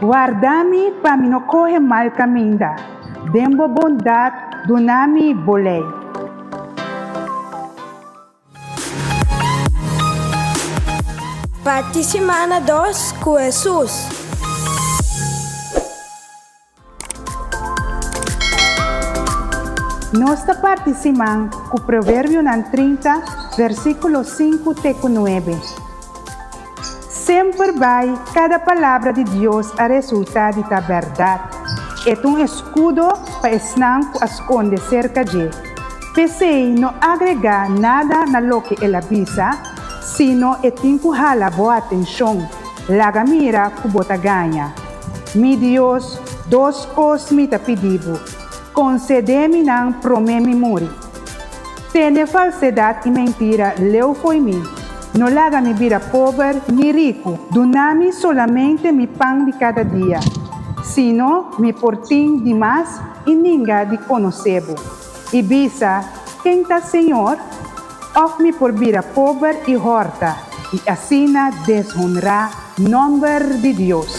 Warda mi pa mi no kohe mal kaminda, den bo bondat duna mi bo lei. Parti simana dos ku Hesus. Nos ta parti siman ku Proverbionan 30, versíkulo 5 te ku 9. Semper bai kada palabra di Dios a resultá di ta bèrdat. E ta un eskudo pa esnan ku a skonde serka dje. P'esei no agregá nada na loke el a bisa, sino e tin ku hala bo atenshon, laga mira ku bo ta gaña. Mi Dios, dos kos mi ta pidi bo, konsedé mi nan promé mi muri. Tene falsedat i mentira leu fo'i mi. No laga mi bira pober ni riku. Duna mi solamente mi pan di kada dia. Sino mi por tin di mas i ninga di konosé bo. I bisa, Ken ta Señor? Òf mi por bira pober i hòrta, i asina deshonrá nòmber di Dios.